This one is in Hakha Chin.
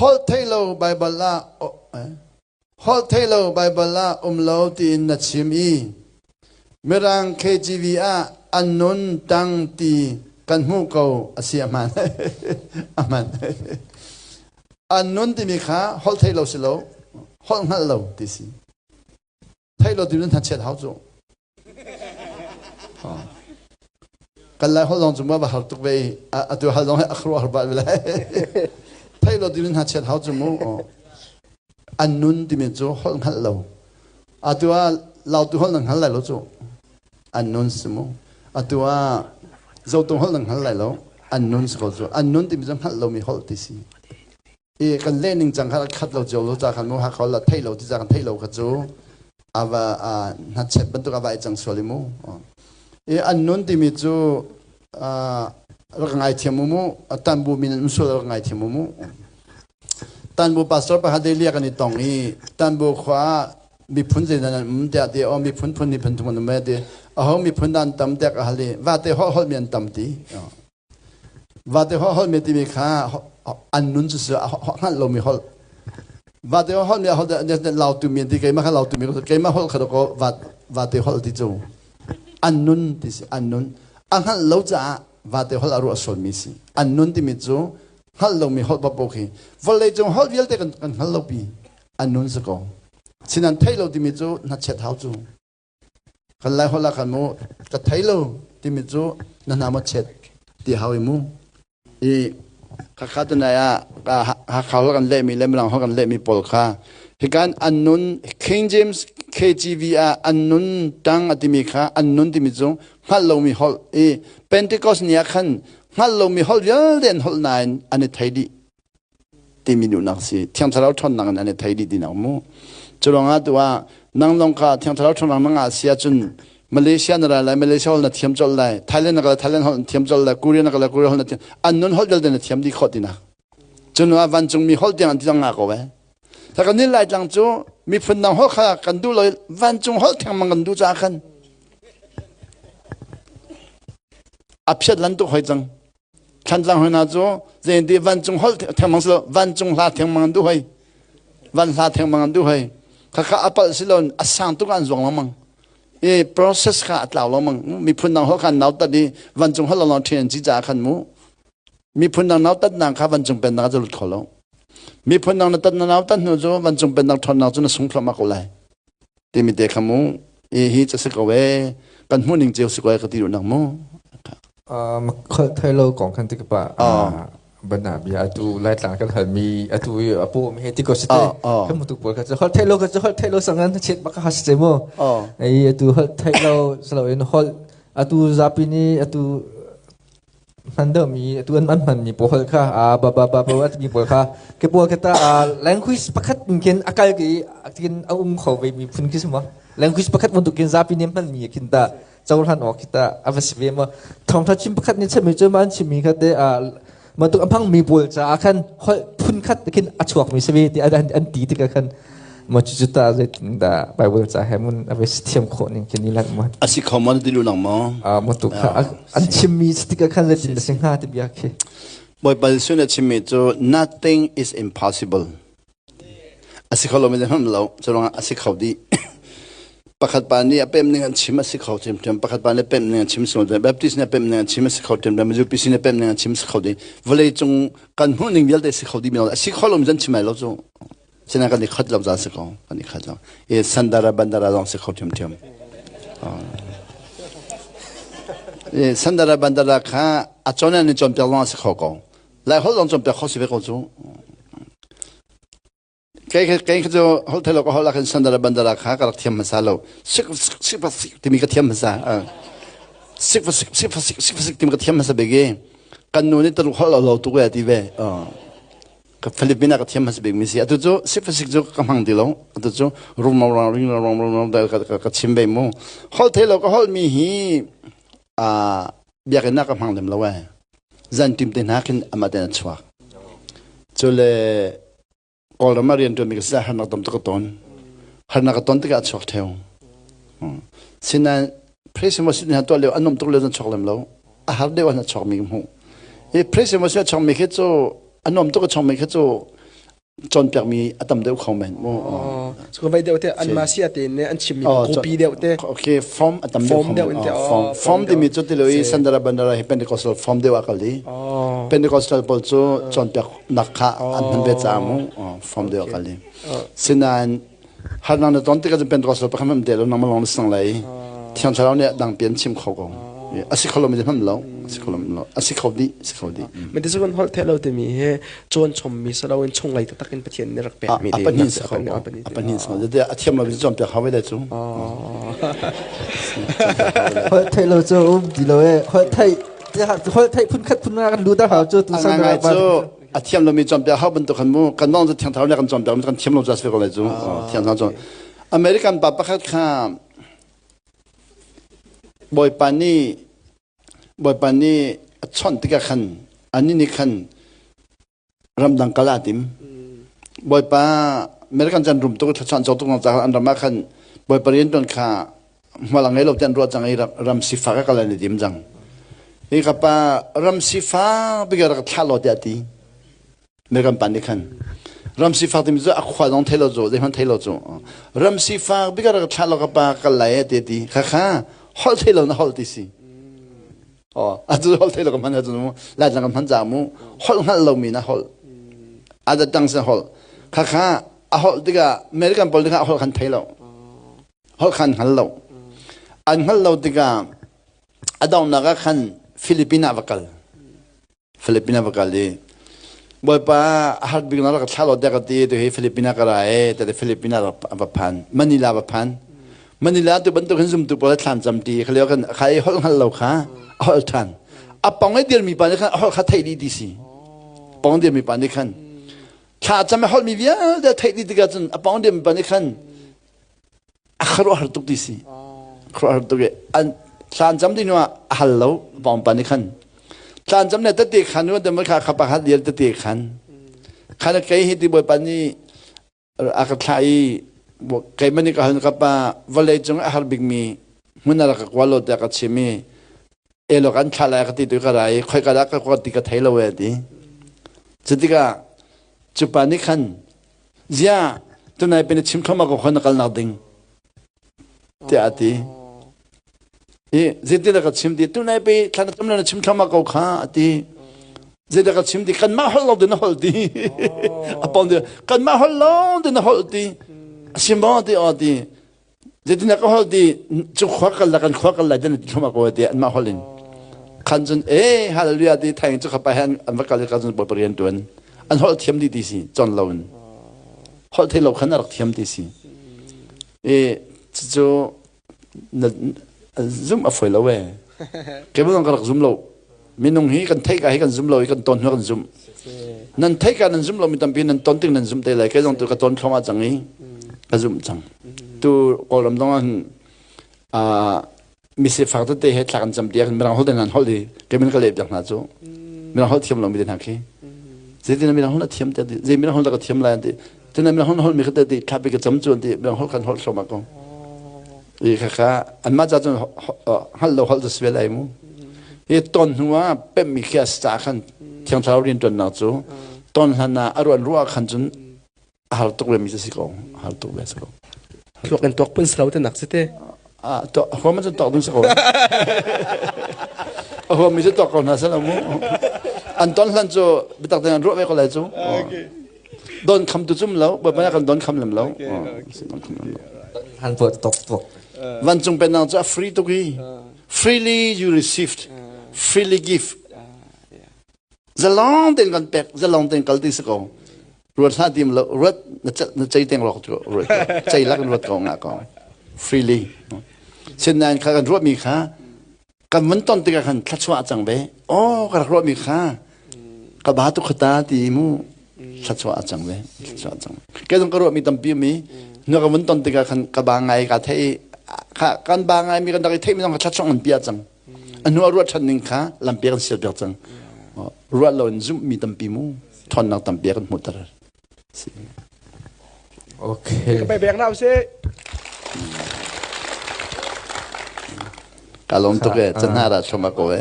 Holh theih lo Baibal ah holh theih lo Baibal ah um lo tiin na chim i Mirang KGV ah an nun tang ti kan hmuh ko a si a hmaan. A hmaan. An nun timi kha holh theih lo si lo, holh hngalh lo ti si. Theih lo ti nan chiat hau cu. Kan lai holh zong cu ma va har tuk ve i atu hal zong hi a khruah har ba lai. Theih lo ti hna chiat hau cu mu. An nun timi cu holh hngalh lo. Atu ah lautu holh nan hngal lai lo cu. An nun si mu. Atu ah zotung holh nan hngal lai lo. An nun si ko cu. An nun timi cu hngalh lomi holh ti si. I kan leh ning cang kha khat lo cio lo ca khan mu hakha la thei lo ti ca kan thei lo kha cu ava hnachet bantuk ava i cang sual i mu. I an nun timi cu rak ngai thiam mu mu tanbu min an sual rak ngai thiam mu mu. Tanbu pastor pakhat lia kan i tong i tanbu khua miphun zeidan an um tiah ti o miphun phun ni phun thum an um ti aho miphun dan tam tiah ka hal i vate holh holh mi an tam ti. Vate holh holhmi timi kha an nun cu hngalh lomi holh. Vate holh mi holh lautu mi ti keimah kha lautu mi keimah holh kha ko vate holh ti cu an nun ti si an nun a hngalh lo caah vate holh a ruah sualmi si an nun timi cu hngalh lomi holh paoh khi vawlei cung holh vialte kan hngal lo pi an nun si ko sinan theih lo timi cu hnachet hau cu Kan Lai holh ah khan mu ka thei lo timi cu na hna maw chet ti hau i mu. I khakha tunai ah Hakha holh kan lehmi le Mirang holh kan lehmi pawl kha hikan an nun King James KGV ah an nun tang a timi kha an nun timi cu hngalh lomi holh i Pentecost ni ah khan hngalh lomi holh vialte an holh nain an i thei dih timi duhnak si. Thiang Thlarau ṭhawnnak in an i thei dih tinak mu. Cu ruangah tu ah nang zong kha Thiang Thlarau ṭhawnnak na ngah si ahcun Malaysia na ra lai, Malaysia holh na thiam colh lai, Thailand na kal Thailand holh na thiam colh lai, Korea na kal Korea holh na thiam, an nun holh vialte na thiam dih khawh tinak. Cun ah vancungmi holh tiang an ti zong nga ko ve. Ta kan nih Laitlang cu miphun dang holh kha kan duh lo vancung holh thengmang kan duh caah khan a phiat lan tuk hoi cang. Thlantlang hoi hna cu zeiti vancung holh thengmang si lo vancung hla thengmang an duh hoi van hla thengmang an duh hoi khakha a palh si lo a sang tuk an zuang lengmang i process kha a tlau lengmang miphun dang holh kha an nautat i vancung holh lawng ṭhen an ci caah khan mu miphun dang nautat nak kha vancung pennak ah lut kho lo miphun dang na tat na nautat hnu cu vancung pennak ṭhawnnak cu na sung thluahmah ko lai timi te kha mu i hi ca si ko e kan hmuh ning cio si ko e ka ti duh nak mu. Thai lo kong khan tik pa bana bia atu laitlang kan hal mi atu i apu mi he ti ko site kan mutu pawl kha hol thai lo ka hol thai lo sangan chet baka ha se mu ai atu hol thai lo slo in hol atu zapi ni atu hman deuhmi atu an an hmanmi pawl holh kha a ba ba ba ba timi pawl kha ke pawl kha ta language pakhat in khin a kal ki kin a um kho ve mi phun khi si ma language pakhat bantuk khin zapi nih hmanmi khin ta cohlan awk khi ta a va si ve ma thawngtha chim pakhat nih chimmi cu ma an chimmi kha te a bantuk a hmangmi pawl caah khan holh phun khat khin a chuakmi si ve ti an ti tikah khan ma cu cu ta zeitin dah Bible ca he mun a ve thiam khawh ning khi ni lan mo a si kho mo ti lu lang mo a mo tu kha an chimmi tikah khan zeitin da si hnga ti bia khi Bawipa Jesuh nih a chimmi cu nothing is impossible. A si kho lomi zeihmanh lo. Cu ruangah a si kho dih. Pakhat pa nih a pemh ning an chim a si kho ṭhiamṭhiam. Pakhat pa nih pemh ning an chim si kho Baptist nih pemh ning an chim a si kho ṭhiamṭhiam. UPC nih pemh ning an chim a si kho dih. Vawlei cung kan hmuh ning vialte si kho dih mi lo. A si kho lomi zan chim ai lo cu. Sinain kan i khat lo caan si ko. Kan i khat lo. I sandara bandara zong si kho ṭhiamṭhiam. I sandara bandara kha a cawn an i cawnpiak zong a si kho ko. Lai holh zong cawnpiak kho si ve ko cu. Kei kei cu holh thei lo ka holh ah khan sandara bandara kha ka rak thiam hmasa lo. Sik sik sik sik timi ka thiam hmasa. Sik sik sik sik sik sik timi ka thiam hmasa bik i kan nu nih taruk holh lo lo tuk e ti ve. Ka Philippine ah ka thiam hmasa bik mi si. Atu cu sik sik cu ka hmang ti lo. Atu cu rum ro rang ring rong rong rong ka ka chim ve mu. Holh thei lo ka holh mi hi a biakinn ah ka hmang lem lo e. Zan tim te hna khin amah ten a chuak. Cule Kawlram ah rianṭuanmi ka si ah harnak tam tuk ka ton. Harnak ka ton tikah a chuak ṭheo. Sinain President Washington hna tuah lio an um tuk lio cun chuak lem lo. A har deuh an a chuakmi ka hmuh. I President Washington a chuakmi khi cu a nuam tuk a chuakmi khi cu. Cawnpiakmi a tam deuh kho men mu. So vai deuh te an ma sia te ne an chimmi copy deuh te. Okay, form a tam deuh deuh in te. Form form timi cu ti lo i Sandara Bandara hi Pentecostal form deuh a kal i. Pentecostal pawl cu cawnpiak nak kha an hman ve ca mu. Form deuh a kal i. Sinain harnak na ton tikah cun Pentecostal pakhat hmanh te lo nangmah lawng na sang lai. Thiang Thlarau nih dang pian chim kho ko. A si kho lo mi hmanh lo, a si kho lo lo, a si kho dih, a si kho dih. Me ti cun holh the lo timi he cawn chom mi si lo in chunglei taktak in Pathian nih rak pek mi a pahnih si kho a pahnih si kho a thiam lo mi cawn piak hau ve cu. Holh theih lo cu um ti lo e holh theih holh theih phun khat phun kan lu da hau cu tu sang cu a thiam lomi cawnpiak hau bantuk khan mu kan nong cu thiang thlarau nih kan cawnpiak kan thiam lo ca si ko lai cu thiang thlarau cu American pa pakhat kha Bawipa nih Bawipa nih a chawnh tikah khan ani nih khan ramdang kal aa tim Bawipa American chan rum tuk thlachuan cawk tuk ca an ram ah khan Bawipa rian tuan kha hmual a ngei lo ti an ruah cang i ram sifak a kal an i tim cang. Hi ka pa ram sifak bik rak thlah law tiah ti. American pa nih khan ram sifak timi cu a khua zong thei lo cu zeihmanh thei lo cu ram sifak bik rak thlah law ka pa kal lai e ti ti kha kha holh thei lo na holh ti si. Oh, atu holh thei lo ka hman ahcun mu Laitlang kan hman ca mu holh hngalh lomi na holh ada tang se holh kha kha a holh tikah American pawl tikah a holh khan thei lo holh kha an hngal lo. An hngalh lo tikah a donghnak ah khan Philippines ah va kal. Philippines ah va kal i Bawipa a har bik na rak thla lo dek ti tu hi Philippines ah ka ra e te Philippines ah va phan Manila va phan Manila tu bantuk hin zumtu pawl thlan cam ti khalio kan khai holh hngal lo kha a holh than a pong i dirmi pa nih khan a holh kha theih dih ti si pong dirmi pa nih khan thla cam a holh mi vialte theih dih tikah cun a pong dirmi pa nih khan a khuaruahhar tuk ti si khuaruahhar tuk i an thlan cam ding ah a hal lo pawngpa nih khan thlan cam le tete khan nu te kha kha pakhat dial tete khan khan kei hi ti bawipa nih a ka thlah i keimah nih ka hal ka pa vawlei cung a har bikmi hmun a rak ka kual lo tiah ka chim i elok an thlah lai ka ti tu ka ra i khoi ka dah ka kuat ti ka thei lo e ti cutikah cu pa nih khan Ziah tunai pin chim thluahmah ko khon na kalnak ding tiah a ti. I zeitin ka chim ti tunai pe thlan tam na chim thluahmah ko kha a ti. Zeidah ka chim ti kanmah holh lo din na holh ti. A pon ti kanmah holh lo din na holh ti. A sim bo ti o ti. Zeitin ka holh ti cu khua kal la kan khua kal lai den ti thluahmah ko ti anmah holh in. Khan cun e hallelujah ti thaing cu khapa he an va kal i ka cun bawipa rian tuan. An holh thiam di ti si con lo in. Holh thei lo khan a rak thiam ti si. E cucu na zum a foi lo e. Keimah ka rak zum lo. Minung hi kan theih ka hi kan zum lo i kan ton hnu kan zum. Nan theih ka nan zum lo mi tampi nan ton ting nan zum te lai. Kei zong tu ka ton thluahmah cang i ka zum cang. Tu Kawlram dong ah mi sifak tete he thla kan cam tiah mirang holh nan holh i kei ka leh piak hna cu. Mirang holh thiam lo mi te hna khi. Zeitin mirang holh na thiam te zei mirang holh ka thiam lai an ti. Tuna mirang holh mi kha te ti thla pi ka cam cu an ti mirang holh kan holh thluahmah ko. I khakha anmah ca cun hngalh lo holh cu si ve lai mu. Hi ton hnu ah pemmi khi a si caah khan Thiang Thlarau rianṭuannak cu ton hlan ah a ruan ruah khan cun a har tuk ve mi cu si ko. A har tuk ve si ko. Thluak in tuak pun si lo te nak si te. Ah, to huam cun tuak ding si ko. A huam mi cu tuak ko hna seh lo mu. An ton hlan cu biatak tein an ruah ve ko lai cu. Don kham tu cum lo bawipa kan don kham lem lo don kham lem lo han po tok tok vancung pennak cu a free tuk hi freely you received freely give zalong ten kan pek zalong ten kal ti si ko ruat hlah tim lo ruat na na chei teng rok cu ruat chei lak ruat ko nga ko freely sin nain kha kan ruat mi kha kan mun ton tikah khan thluachuah a cang ve oh ka rak ruahmi kha ka ba tu khata ti mu thluachuah a cang ve thluachuah a cang ke zong ka ruahmi tampi mi nu ka mun ton tikah khan ka ba ngai ka thei kha kan ba ngai mi kan rak i theih mi zong kha thluachuah ngan pi a cang a hnu a ruah ṭhan ning kha lampi kan sial piak cang ruah lo in zumh mi tampi mu ṭhawnnak tampi kan hmuhter Okay. Ka bek na usih. Ka lawm tuk e, chan hna ra thum a ko e.